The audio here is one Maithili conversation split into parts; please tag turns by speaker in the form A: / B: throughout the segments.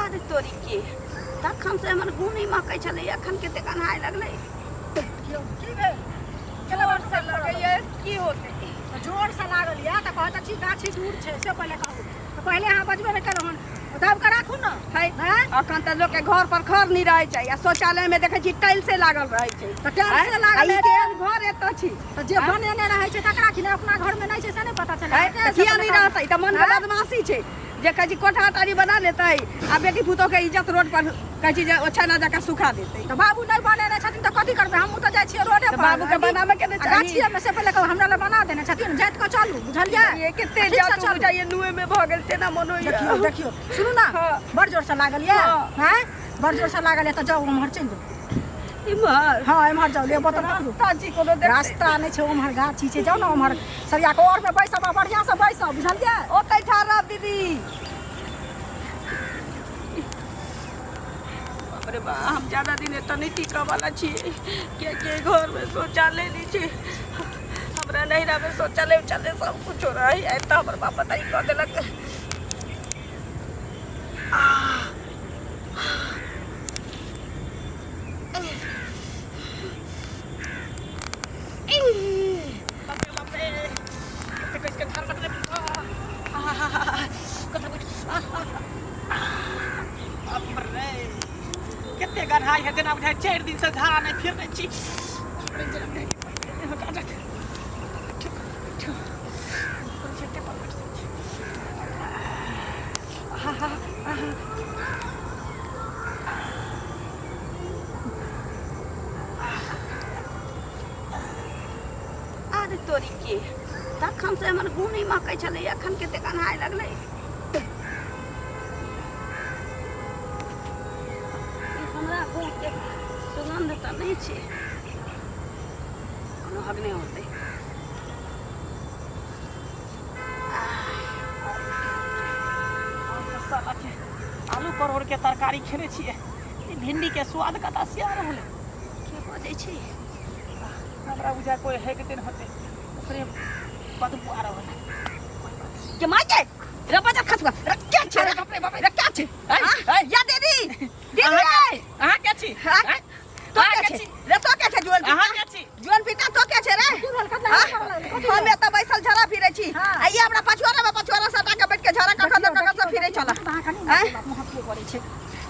A: अरे तोरी के तखन से हमर गुण ही महकै छलै एखन कते गन्हाय लगलै।
B: की भेल?
A: जोर से लगैया की होतै?
B: जोर से लागल यऽ तऽ कहत छी गाछी दूर छै, से पहिले कहू। तऽ पहिले अहाँ बजबे नहि केलहुँ हन, दाबि कऽ राखू ने।
A: है अखन तऽ लोक के घर पर खर नहि रहै छै आ शौचालय में देखै छी टाइल्से लागल रहै छै।
B: तऽ टाइल्से लागल
A: आ ई
B: छै।
A: केहन घर एतऽ छी?
B: तऽ जे बनेने रहै छै तकरा कि नहि, अपना घर में नहि छै से नहि पता चलै।
A: है, तऽ किया नहि रहतै? तऽ मन के बदमाशी छै जे कहै छी कोठा टारी बना लेतै आ बेटी पुतोह के इज्जत रोड पर कहै छी जे ओछैना जकाँ सुखा देतै।
B: तऽ बाबू नहि बनेने छथिन तऽ कथी करबै? हमहूँ तऽ जाइ छियै रोडे
A: तऽ
B: पर।
A: बाबू के बनाबे के ने
B: आ
A: चाही।
B: गाछिए में से पहिले कहू, हमरा लए बना देने छथिन। जाइत कऽ चलू, बुझलियै?
A: ये कते
B: ठीक से
A: जात
B: चलू।
A: बुझाइए नुए में भऽ गेल तेना मन होइए।
B: देखियौ देखियौ, सुनू ने।
A: हाँ।
B: बड़ जोर से लागल यऽ।
A: हाँ।
B: हैं, बड़ जोर से लागल यऽ तऽ जाउ उम्हर चलि जाउ।
A: इम्हर?
B: हाँ, एम्हर जाउ, ले बोतल पकड़ू।
A: रास्ता छी कोनो देखते?
B: रास्ता नहि छै, उम्हर गाछी छै, जाउ ने उम्हर सरिया के ओर में बैसब आ बढ़िआँ से बैसब, बुझलियै?
A: ओतै ठाढ़ रहब दीदी। बाप रे बा, हम ज्यादा दिन एतऽ नहि टिकऽ वाला छियै, कियाकि एहि घरमे शौचालय नहि छै। हमरा नैहरामे शौचालय उचालय सब कुछो रहै, एतऽ हमर बाप पता नहि कऽ देलक।
C: बाप रे बाप रे, कते कसि के धार लगलै। कतऽ बैठ? बाप रे, कते गन्हाइ है, जेना बुझाइ 4 दिन से धारा नहि फिरने छी। बाप रे, जेना बुझाइ कि हटा जा। बैठू, बैठू, पर बैठ जाइ छी। आहा, आहा।
A: अरे तोरी के, तखन से हमर गुण ही महकै छलै, एखन कते गन्हाय लगलै। ई हमरा गुण के सुगंध तऽ नहि छै, कोनो हक नहि होतै।
C: हम तऽ साला के आलू परोड़ के तरकारी खेने छियै, ई भिंडी के स्वाद कतऽ से आ रहल है?
A: के बजै छै?
C: हमरा बुझाय कोई है के दिन होते, ओकरे बदबू आ रहल है।
A: के माय के रे, बजा खसुआ रे, के छै रे?
C: बाप रे बाप रे।
A: रे, के छै?
C: ऐ,
A: हाँ?
C: ऐ।
A: या दीदी, दीदी।
C: अहाँ
A: रे,
C: अहाँ के छी?
A: हाँ?
C: आँय?
A: तो
C: अहाँ
A: के
C: के
A: छै
C: छी?
A: रे? तो के छै जुअन पिता?
C: अहाँ के छी?
A: जुअन पिता, तो के छै रे?
B: की भेल? कतला
A: हाँ?
B: करऽ लगल? कथी
A: हम
B: भेल?
A: एतऽ बैसल झड़ा फिरै छी।
B: हाँ।
A: आ ई हमरा पछुआरा में पछुआरा सटा के बैठ के झड़ा कखन
B: देखियौ,
A: कखन से
B: देखियौ,
A: फिरै छला।
B: देखियौ, अहाँ कनि
A: आँय?
B: बाप महत्व करै छै।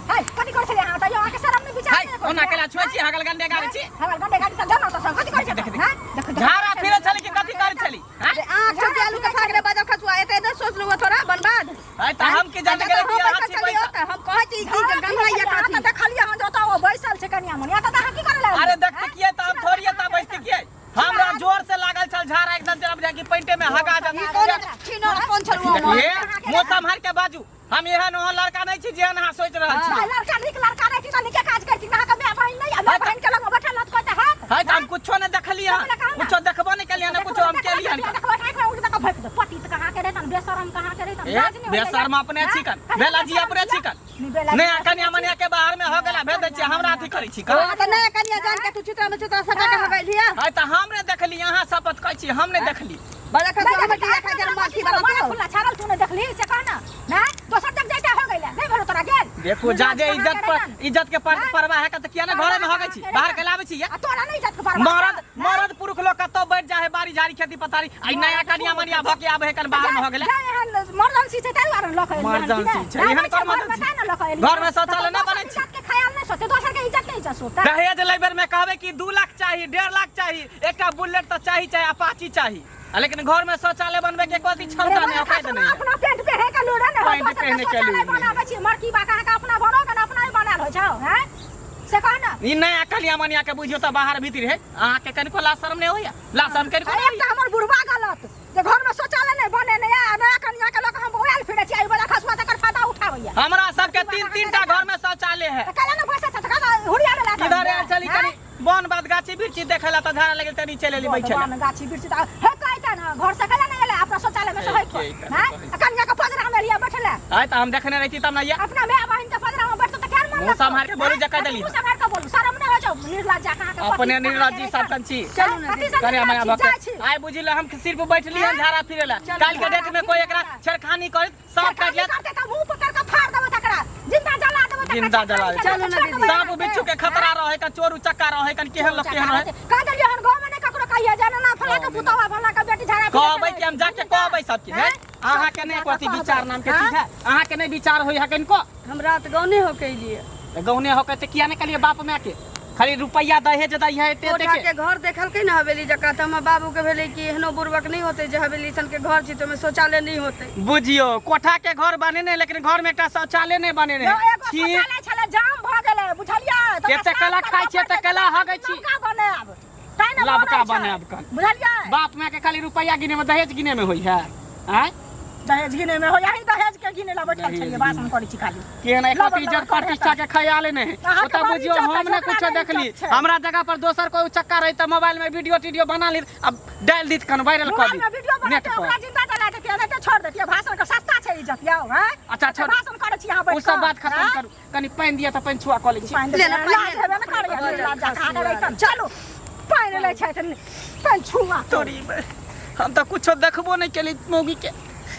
B: है, कथी करै छलियै अहाँ? तैयो अहाँके शरम नहि विचार
C: हाय,
B: नहि करै
C: ओना
B: छै?
C: केला छुए छी, हगल गंडे गाड़ी छी।
B: हगल गंडे गाड़ी तऽ जानो तऽ सब कथी करै छै?
C: देख, देख।
B: हैं? देख, देख।
C: झाड़ा फिरै छली कि कथी करै छली? आँय?
A: रे, आँख छौ आलू के फाक रे बजल खसुआ, एते नहि सोचलहुँ तोरा बनबाद।
C: आँय, तऽ हम की जाने
A: अच्छा,
C: गेलै
A: तऽ
C: कि
A: हम
C: अहाँ
A: बैसल
C: छी
A: छलियै
C: बैसल।
A: ओतऽ, हम कहै छी कि
B: झाड़ा
A: गन्हा
B: फिरै
A: ये
B: छलियै, अहाँ
A: कथी
B: तऽ देखलियै हन जे ओतऽ ओ बैसल छै कनिया मनिया, तऽ अहाँ की करै लए
C: अरे
B: एलियै?
C: देखते किए तऽ हम थोड़ी एतऽ बैसते किए? हमरा जोर से लागल छल झाड़ा एकदम, जेना बुझाय कि पैंटे में हगा जा।
A: ई कोन छिनर कोन छलहुँ हम?
C: हे, मौसम हर के बाजू, हम एहन ओहन लड़का नहीं छी जेहन अहाँ सोचि रहल छी।
B: आ लड़का नीक लड़का रहती तऽ नीके काज करती। अहाँके माय बहिन नहि? माय बहिन के लग बैठल रहत कहते हैत।
C: है तऽ हम कुछो नहीं देखलियै हन, कुछो देखबो नहीं केलियै हन, कुछो हम केलियै हन।
B: देखबै आँखि में उठ कऽ भोंकि दे। पतित कहाँ के रहतन, बेशरम कहाँ के रहतन।
C: ए,
B: लाज नहि होइए?
C: बेशर्म अपने
B: हैं?
C: छिकन
B: कहियो
C: बेलाजी
B: बेशरम
C: अपने
B: छियै?
C: छिकन
B: नहि, बेलाजी
C: नया कनिया मनिया के बाहर में हो गेला भेज दै छियै, हमरा अथी करै छी का?
A: हाँ, तऽ नया कनिया जान के तू चित्रा में चित्रा सटा के हगैलियै।
C: है तऽ हम नहि देखली, अहाँ शपथ कहै छी, हम नहि देखली।
A: बड़ा खसुआ,
B: नहि
A: हमर
B: देखली,
A: दिया खा गेल माखी वाला
B: माथा
A: तो।
B: खुला छाड़ल तू नहि देखली से कह ना। नहि दोसर जग जाइता हो गेलै, नहि भेलो तोरा गेल।
C: देखो जा जे
B: निर्लज्ज
C: इज्जत
B: कहाँ के
C: पर
B: रहतन?
C: इज्जत के पर
B: हैं?
C: परवाह है तऽ किया ने घरे में हगै छी, बाहर के लाबै छी या?
B: आ तोरा नहि इज्जत के परवाह?
C: मरद मरद पुरुष लोग कतौ बैठ जाए है बाड़ी झाड़ी खेती पथारी, आ ई नया कनिया मनिया भऽ के आबै है कन बाहर में हो गेलै।
B: जाय एहन मर्दनसी छै ताहि दुआरे लऽ कऽ एलियै हन,
C: मर्दनसी
B: कि नहि?
C: छै, एहन
B: नहि
C: कोन
B: छै, घरमे
C: मर्दनसी?
B: ताहि ने लऽ कऽ एलियै।
C: घरमे शौचालय नहि
B: तऽ
C: बनै छै।
B: इज्जत के ख्याल नहि सोचतै, दोसर के इज्जत नहि सोचतै।
C: दहेज लै बेर में कहबै कि 2 लाख चाही, 1.5 लाख चाही, एकटा बुलेट तऽ चाही, चाहे अपाची चाही, आ लेकिन घर में शौचालय बनबै के एको क्षमता
B: अरे
C: नहि, औकात
B: अपना
C: नहि।
B: अपना पेंट पहिरे के लूरे ने हो,
C: पैंट
B: दोसर के
C: पहिरे के
B: शौचालय
C: लूर नहि।
B: बनाबै छी। मरकी बा कहाँ के अपना बनो के ने अपना ही बनायल होइ छौ, हैं? से कह ना।
C: ई नया कनिया मनिया के बुझियो तऽ बाहर भीतर है, अहाँ के कनिको लाज शरम नहि होइया? लाज शरम कनिको
B: अरे
C: नहि
B: एकटा हमर बुढ़वा गलत जे घर में शौचालय नहि बने नहि आ नया कनिया के लऽ कऽ हम बौआयल फिरै छी, एहि वाला खसुआ तकर फायदा उठाबैया।
C: हमरा सबके तीन तीन टा घर में शौचालय है।
B: तऽ कैला ने बैसै छ? तऽ कैला हुरिया में लए कऽ
C: इधर आयल छली
B: हैं?
C: कनी वन बात गाछी वृक्षी देखे ला तऽ झाड़ा लगल तनी चलि एली बैठे ला।
B: वन गाछी वृक्षी तऽ हे कहता ना, घर से कैला नहि एलै? अपना शौचालय में से होइत
C: के कहता
B: हैं?
C: कहै।
B: आ कनिया के पजरा में लिया बैठले।
C: आय तऽ हम देखने रही तब ना ये।
B: अपना माय बहिन के पजरा में बैठतो तऽ केहन मन
C: मुँह
B: लगतौ?
C: सम्हार के बोलू
B: हैं?
C: जे कहि देली।
B: मुँह सम्हार के बोलू, शरम नहि होइ छौ निर्लज्ज कहाँ के?
C: अपने
B: पति कहाँ
C: निर्लज्जी
B: के
C: सब
B: रहै
C: कन छी।
A: चलू ने
B: कथी
A: दीदी।
B: से
C: कनिया मनिया
B: निर्लज्ज
C: भऽ
B: छी? जाइ
C: के
B: छी।
C: आइ बुझी हम सिर्फ बैठली हन झाड़ा फिरे ला, काल्हि के डेट में कोई एकरा छेड़खानी करत सांप काटि लेत
B: करते तऽ मुँह पकड़ के फाड़ देबै तकरा, जिंदा जला।
C: जिंदा जलावे छै।
A: चलू ना दीदी।
C: सांप बिच्छू के खतरा रहे कन चोर उचक्का रहे कन केहन लोग केहन रहे
B: कह देलियै हन गाँव में नहि ककरो कहिए जे ना फला के पुतौआ फला के बेटी झगड़ा
C: कहबै कि हम जाके कहबै सबके है अहाँ के नहि कथी विचार नाम के चीज है अहाँ के नहि विचार होई है कनिको
A: हम रात गौने हो के लिए
C: गौने हो के ते किया नहि कहलियै बाप माय के खाली रुपैया दहेज दै है एते एते
A: कोठा
C: के
A: के घर देखलकै ने हवेली जकाँ तऽ हमर बाबू के भेलै कि एहनो बुड़बक नहि होतै जे हवेली सन के घर छै तऽ ओहिमे शौचालय नहि होतै
C: बुझियो कोठा के घर बनेने लेकिन घर में एकटा शौचालय नहि बनेने
B: यौ एगो
C: छी
B: शौचालय छलै जाम भऽ गेलै बुझलियै तऽ
C: एते कला खाइ छियै तऽ कला हगै छी।
B: लबका बनायब तैं ने
C: लबका
B: बनै छै।
C: बनायब कन।
B: बुझलियै
C: बाप माय के खाली रुपैया गिने में दहेज गिने में होई है आँय
B: दहेज गिने में हो यही दहेज के गिने ला बैठल
C: दहेज
B: छलियै
C: गिने।
B: भाषण करै छी खाली
C: केहन एक
B: लबर
C: इज्जत
B: लबर करै
C: प्रतिष्ठा के ख्याल नहीं
B: अहाँके
C: ओतऽ
B: बड़
C: बुझियो
B: इज्जत
C: हम
B: है,
C: ने
B: छोकरा
C: कुछो
B: के
C: देखली
B: इज्जत छै।
C: हमरा जगह पर दोसर कोई उचक्का रही तऽ मोबाइल में वीडियो टीडियो बना ली अब डाल दी कन वायरल कर
B: मोबाइल
C: दी
B: में वीडियो
C: नेट
B: बनाते
C: पर
B: ओकरा जिंदा जला देतियै एनाहिते छोड़ देतियै भाषण के सस्ता छै इज्जत यौ हैं
C: अच्छा, छोड़।
B: भाषण करै छी अहाँ बैठ
C: उ सब बात खत्म करू कनी पानि दिअ तऽ पानि छुआ कऽ लै छी
B: पानि
A: ले ना, पानि
B: लाज
A: ले।
B: हेबे ने करैया लाज जका के रहितन चलू पानि लै छथि पानि छुआ
C: तोरी बे। हम तऽ कुछो देखबो नहि केली मौगी के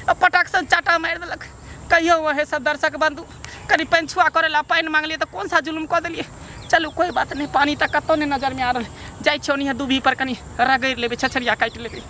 C: आ पटाक सन चाटा मारि देलक कहियो वहे सब दर्शक बंधु कनी पानि छुआ करे ला पानि मांगलियै तऽ कोन सा जुलुम कऽ देलियै चलू कोई बात नहि पानि तऽ कतौ नहि नजरमे आ रहल जाइ छियै ओनिहे दूभी पर कनी रगड़ि लेबै छछरिया काटि लेबै।